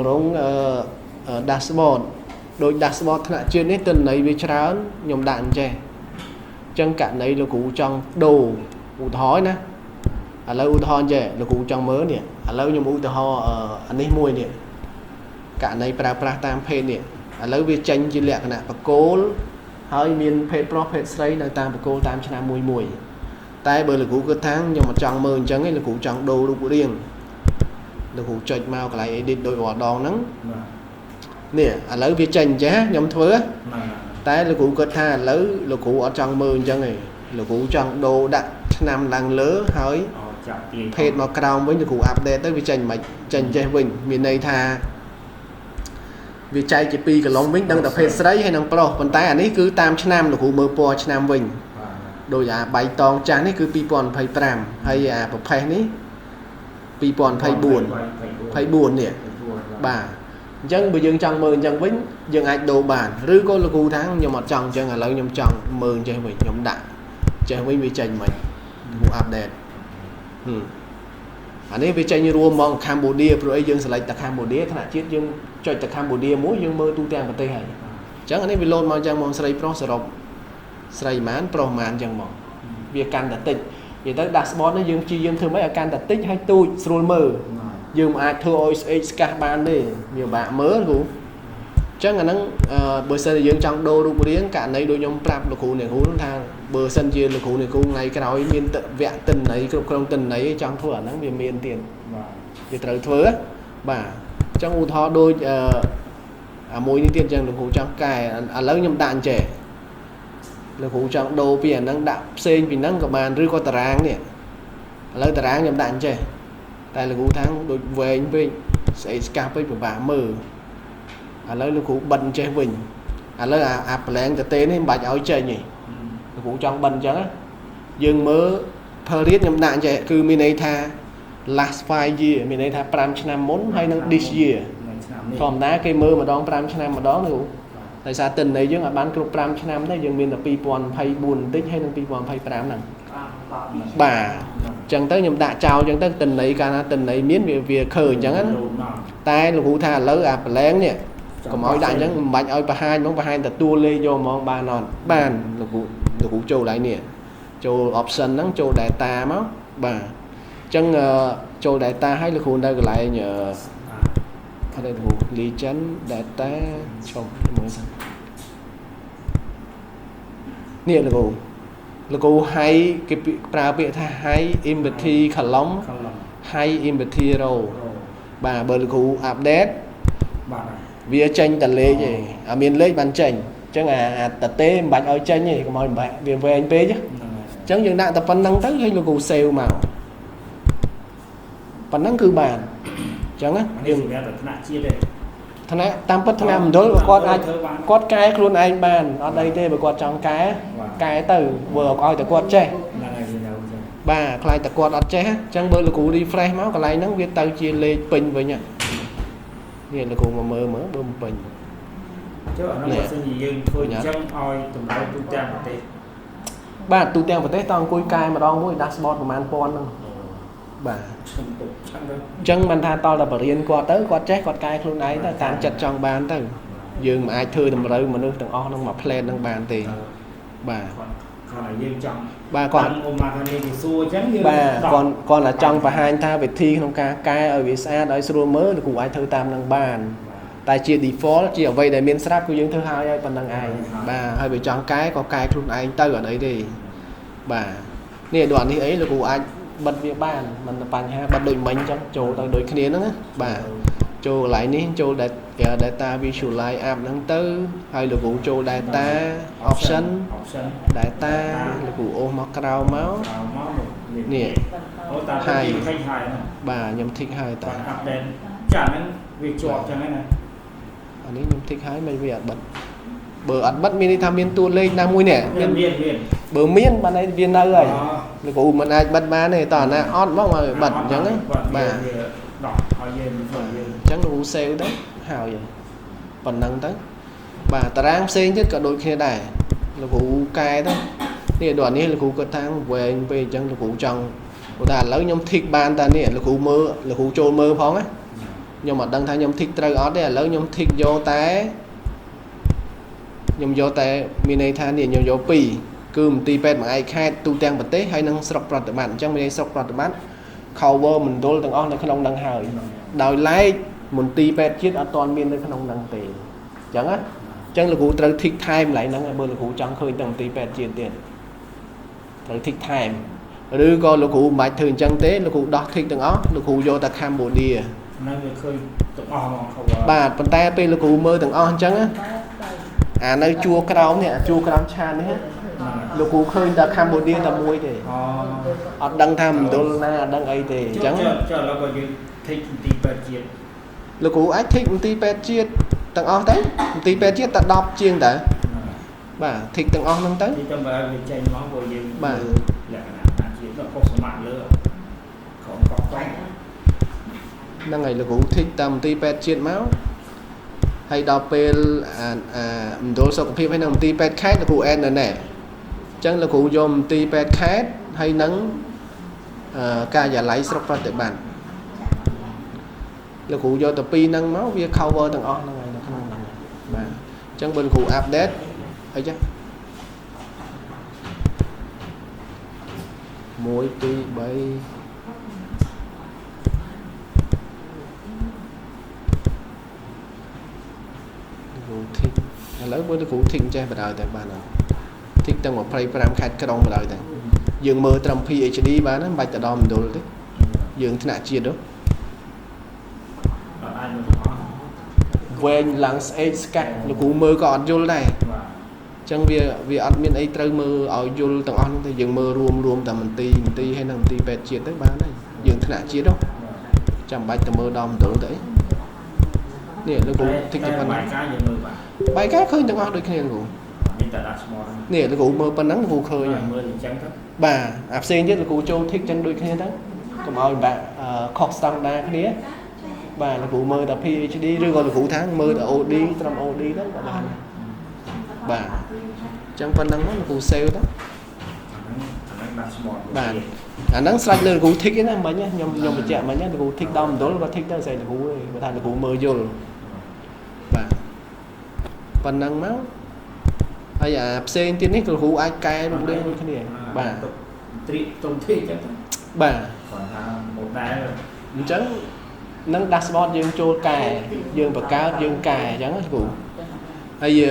រងអឺ dashboard ដូច dashboard ថ្នាក់ជាតិនេះទិន្នន័យវាច្រើនខ្ញុំដាក់អញ្ចេះអញ្ចឹងករណីលោកគ្រូចង់ដូរឧទាហរណ៍ណាឥឡូវឧទាហរណ៍អញ្ចេះលោកគ្រូចង់មើលនេះឥឡូវខ្ញុំឧទាហរណ៍អានេះមួយនេះករណីប្រើប្រាស់តាមភេទនេះឥឡូវវាចេញជាលក្ខណៈបកគោលហើយមានភេទប្រុសភេទស្រីនៅតាមបកគោលតាមឆ្នាំមួយមួយតែបើលោកគ្រូគិតថាខ្ញុំមិនចង់មើលអញ្ចឹងទេលោកគ្រូចង់ដូររូបរាងលោកគ្រូចុចមកកន្លែង edit ដោយរាល់ដងហ្នឹង បាទ នេះឥឡូវវាចេញអញ្ចេះខ្ញុំធ្វើ បាទ តែលោកគ្រូគិតថាឥឡូវលោកគ្រូអត់ចង់មើលអញ្ចឹងទេលោកគ្រូចង់ដូរដាក់ឆ្នាំឡើងលើហើយ អូចាប់ទាញ ភេទមកក្រោមវិញលោកគ្រូ update ទៅវាចេញមិនចេញចេះវិញមានន័យថាវាចែកជាពីរកន្លងវិញដឹងតែភេទស្រីហើយនិងប្រុសប៉ុន្តែអានេះគឺតាមឆ្នាំលោកគ្រូមើលពណ៌ឆ្នាំវិញ បាទ ដោយអាបៃតងចាស់នេះគឺ2025ហើយអាប្រភេទនេះ2024 24នេះបាទអញ្ចឹងបើយើងចង់មើលអញ្ចឹងវិញយើងអាចដូរបានឬក៏លោកគ្រូថាខ្ញុំអត់ចង់អញ្ចឹងឥឡូវខ្ញុំចង់មើលអញ្ចេះវិញខ្ញុំដាក់ចេះវិញវាចេញមិនគ្រូ update ហឹមអានេះវាចេញរួមហ្មងកម្ពុជាព្រោះអីយើង select តែកម្ពុជាថ្នាក់ជាតិយើងចុចតែកម្ពុជាមួយយើងមើលទូទាំងប្រទេសហើយអញ្ចឹងអានេះវាលោតមកអញ្ចឹងហ្មងស្រីប្រុសសរុបស្រីប៉ុន្មានប្រុសប៉ុន្មានអញ្ចឹងហ្មងវាកាន់តែតិចនិយាយទៅ dashboard នេះយើងព្យាយាមធ្វើម៉េចឲ្យកាន់តែតិចហើយទូចស្រួលមើល យើងមិនអាចធ្វើឲ្យស្អេកស្កះបានទេវាពិបាកមើលគ្រូអញ្ចឹងអាហ្នឹងអឺបើសិនជាយើងចង់ដូររូបរាងករណីដូចខ្ញុំប្រាប់លោកគ្រូអ្នកគ្រូហ្នឹងថាបើសិនជាលោកគ្រូអ្នកគ្រូថ្ងៃក្រោយមានតវៈទិន្នន័យគ្រប់គ្រងទិន្នន័យចង់ធ្វើអាហ្នឹងវាមានទៀត បាទ វាត្រូវធ្វើបាទអញ្ចឹងឧទាហរណ៍ដូចអឺអាមួយនេះទៀតអញ្ចឹងលោកគ្រូចង់កែឥឡូវខ្ញុំដាក់អញ្ចេះលោកគ្រូចង់ដូរពីអាហ្នឹងដាក់ផ្សេងពីហ្នឹងក៏បានឬក៏តារាងនេះឥឡូវតារាងខ្ញុំដាក់អញ្ចេះតែលោកគ្រូថាដូចវែងពេកស្អីស្កាស់ពេកពិបាកមើលឥឡូវលោកគ្រូបិទអញ្ចេះវិញឥឡូវអាប្លែងតទេនេះមិនបាច់ឲ្យចេញទេលោកគ្រូចង់បិទអញ្ចឹងណាយើងមើល period ខ្ញុំដាក់អញ្ចេះគឺមានន័យថា last 5 year មានន័យថា5ឆ្នាំមុនហើយនឹង this year នៅឆ្នាំនេះ ធម្មតាគេមើលម្ដង5ឆ្នាំម្ដងណាគ្រូដោយសារទិន្នន័យយើងអាចបានគ្រប់5ឆ្នាំទេយើងមានតែ2024បន្តិចហើយនឹង2025ហ្នឹងបាទអញ្ចឹងទៅខ្ញុំដាក់ចោលអញ្ចឹងទៅទិន្នន័យកាលណាទិន្នន័យមានវាវាឃើញអញ្ចឹងណាតែលោកគ្រូថាឥឡូវអាប្លែងនេះកុំឲ្យដាក់អញ្ចឹងមិនបាច់ឲ្យបង្ហាញហ្មងបង្ហាញតែតួលេខយកហ្មងបានអត់បានលោកគ្រូលោកគ្រូចូលកន្លែងនេះចូល option ហ្នឹងចូល data មកបាទអញ្ចឹងចូល data ឲ្យលោកគ្រូនៅកន្លែងអឺអត់ទេលោកគ្រូ legend data ឈប់មើលសិននេះលោកគ្រូលោកគ្រូ hide គេប្រើពាក្យថា hide empty column column hide empty row បាទបើលោកគ្រូ update បាទ វាចេញតែលេខឯងអាមានលេខបានចេញអញ្ចឹងអាអាតទេមិនបាច់ឲ្យចេញទេកុំឲ្យបាក់វាវែងពេក ហ្នឹងហើយ អញ្ចឹងយើងដាក់តែប៉ុណ្្នឹងទៅឲ្យលោកគ្រូ save មកប៉ុណ្្នឹងគឺបានអញ្ចឹងណា នេះ យើង សម្រាប់តែថ្នាក់ជាតិទេ ថ្នាក់តាមពិតថ្នាក់មណ្ឌលគាត់អាច ធ្វើបាន គាត់កែខ្លួនឯងបានអត់អីទេបើគាត់ចង់កែ បាទ កែទៅបើឲ្យតែគាត់ចេះ ហ្នឹងហើយនៅចឹង បាទខ្លាចតែគាត់អត់ចេះអញ្ចឹងបើលោកគ្រូ refresh មកកន្លែងហ្នឹងវាទៅជាលេខពេញវិញនេះលោកគ្រូមកមើលមើលបើមិនពេញ ចុះអានោះបើសិនជាយើងធ្វើអញ្ចឹងឲ្យតម្រូវទូទាំងប្រទេស បាទទូទាំងប្រទេសតអង្គុយកែម្ដងមួយ dashboard ប្រហែលពាន់ហ្នឹងបាទ ឈឹងទុកឆឹងទៅ អញ្ចឹងមិនថាតតែបរៀនគាត់ទៅគាត់ចេះគាត់កែខ្លួនឯងទៅតាមចិត្តចង់បានទៅយើងមិនអាចធ្វើតម្រូវមនុស្សទាំងអស់ហ្នឹងមួយផ្លែតហ្នឹងបានទេបាទ គាត់គាត់ឲ្យយើងចង់ បាទគាត់ តាំងមកថានេះគេសួរអញ្ចឹងយើង បាទគាត់គាត់តែចង់បង្ហាញថាវិធីក្នុងការកែឲ្យវាស្អាតឲ្យស្រួលមើលលោកគ្រូអាចធ្វើតាមនឹងបានតែជា default ជាអ្វីដែលមានស្រាប់គឺយើងធ្វើហើយហើយប៉ុណ្្នឹងឯងបាទហើយបើចង់កែក៏កែខ្លួនឯងទៅអត់អីទេបាទនេះដូចអានេះអីលោកគ្រូអាចបិទវាបានមិនបញ្ហាបិទដូចមិញអញ្ចឹងចូលទៅដូចគ្នាហ្នឹងណាបាទចូលកន្លែងនេះចូល data visualize app ហ្នឹងទៅហើយលោកគ្រូចូល data option option data លោកគ្រូអូសមកក្រោមមក ក្រោមមក នេះ អូតា ហើយ tick ហើយហ្នឹង បាទខ្ញុំ tick ហើយតា គាត់ update ចាហ្នឹងវាជាប់ចឹងហ្នឹងណា អានេះខ្ញុំ tick ហើយមិនវាអត់បិទបើអត់បិទមានន័យថាមានតួលេខណាមួយនេះ មានមានមាន បើមានបានន័យវានៅហើយ អូ លោកគ្រូមិនអាចបិទបានទេតោះអាណាអត់មកមកបិទអញ្ចឹងណាបាទ វាដោះឲ្យយើងធ្វើយើង អញ្ចឹងលោកគ្រូ save ទៅហើយហើយប៉ុណ្ណឹងទៅបាទតារាងផ្សេងទៀតក៏ដូចគ្នាដែរលោកគ្រូកែទៅនេះដូចអានេះលោកគ្រូគាត់ថាវែងពេកអញ្ចឹងលោកគ្រូចង់ឧទាហរណ៍ឥឡូវខ្ញុំ tick បានតានេះលោកគ្រូមើលលោកគ្រូចូលមើលផងណា ខ្ញុំអត់ដឹងថាខ្ញុំ tick ត្រូវអត់ទេឥឡូវខ្ញុំ tick យកតែខ្ញុំយកតែមានន័យថានេះខ្ញុំយក2គឺមន្ទីរពេទ្យបង្អែកខេត្តទូទាំងប្រទេសហើយនិងស្រុកប្រតិបត្តិអញ្ចឹងមានន័យស្រុកប្រតិបត្តិ cover មណ្ឌលទាំងអស់នៅក្នុងនឹងហើយដោយឡែកមន្ទីរពេទ្យជាតិអត់ទាន់មាននៅក្នុងនឹងទេអញ្ចឹងណាអញ្ចឹងលោកគ្រូត្រូវ tick time កន្លែងហ្នឹងហើយបើលោកគ្រូចង់ឃើញទាំងមន្ទីរពេទ្យជាតិទៀតត្រូវ tick time ឬក៏លោកគ្រូមិនបាច់ធ្វើអញ្ចឹងទេលោកគ្រូដោះ tick ទាំងអស់លោកគ្រូយកតែ Cambodia ហ្នឹងវាឃើញទាំងអស់ហ្មង cover បាទប៉ុន្តែពេលលោកគ្រូមើលទាំងអស់អញ្ចឹងណាអានៅជួរក្រោមនេះអាជួរក្រោមឆាននេះណាលោកគ្រូឃើញតែ Cambodia តែមួយទេ អូ អត់ដឹងថាមណ្ឌលណាអត់ដឹងអីទេអញ្ចឹង ចុះឥឡូវបើយើង tick មន្ទីរពេទ្យជាតិ លោកគ្រូអាច tick មន្ទីរពេទ្យជាតិទាំងអស់ទៅមន្ទីរពេទ្យជាតិតែ10ជាងតើបាទ tick ទាំងអស់ហ្នឹងទៅ ទីទៅបើវាចេញមកបើយើង បាទ លក្ខណៈអាជាតិដល់ខុសសម័យលើក្រមកកក ហ្នឹងហើយលោកគ្រូ tick តាមមន្ទីរពេទ្យជាតិមកហើយដល់ពេលអាអាមណ្ឌលសុខភាពហើយនិងមន្ទីរពេទ្យខេត្តលោកគ្រូ add នៅណែអញ្ចឹងលោកគ្រូយកមន្ទីរពេទ្យខេត្តហើយនឹងអឺការិយាល័យស្រុកប្រតិបត្តិលោកគ្រូយកទៅពីរហ្នឹងមកវា cover ទាំងអស់ហ្នឹងហើយនៅក្នុងហ្នឹងហើយបាទអញ្ចឹងបើលោកគ្រូ update អីចា1 2 3 លោកគ្រូ tick ឥឡូវមើលលោកគ្រូ tick ចេះបណ្ដោយតែបានអត់ tick ទាំង25ខេត្តក្រុងបណ្ដោយតែយើងមើលត្រឹម PhD បានណាមិនបាច់ទៅដល់មណ្ឌលទេយើងថ្នាក់ជាតិហ៎ អត់អាចមើលទាំងអស់ វែងឡើងស្អេកស្កាក់លោកគ្រូមើលក៏អត់យល់ដែរ បាទ អញ្ចឹងវាវាអត់មានអីត្រូវមើលឲ្យយល់ទាំងអស់នោះទេយើងមើលរួមរួមតែមន្ទីរមន្ទីរហើយនិងមន្ទីរពេទ្យជាតិទៅបានហើយយើងថ្នាក់ជាតិហ៎ចាំបាច់ទៅមើលដល់មណ្ឌលទៅអីនេះលោកគ្រូ tick តែប៉ុណ្ណឹង បាយការយើងមើលបាទ បាយការឃើញទាំងអស់ដូចគ្នាលោកគ្រូ មានតែដាក់ស្មោះ នេះលោកគ្រូមើលប៉ុណ្ណឹងលោកគ្រូឃើញហើយ មើលអញ្ចឹងទៅ បាទអាផ្សេងទៀតលោកគ្រូចូល tick ចឹងដូចគ្នាទៅកុំឲ្យបាក់ខុសស្តង់ដារគ្នាបាទលោកគ្រូមើលតែ PhD ឬក៏លោកគ្រូថាមើលតែ OD ត្រឹម OD ទៅក៏បានដែរបាទអញ្ចឹងប៉ុណ្ណឹងមកលោកគ្រូ save ទៅ អាហ្នឹងដាក់ស្មោះ បាទអាហ្នឹងស្រេចលើលោកគ្រូ tick ឯណាមិញណាខ្ញុំខ្ញុំបញ្ជាក់មិញណាលោកគ្រូ tick ដល់មណ្ឌលក៏ tick ទៅស្អីលោកគ្រូឯងបើថាលោកគ្រូមើលយល់បាទប៉ុណ្ណឹងមកហើយអាផ្សេងទៀតនេះលោកគ្រូអាចកែរូបរាងដូចគ្នាបាទ ត្រៀកតុងទេអញ្ចឹងទៅ បាទ គាត់ថា model អញ្ចឹងនឹង dashboard យើងចូលកែយើងបង្កើតយើងកែអញ្ចឹងណាគ្រូហើយ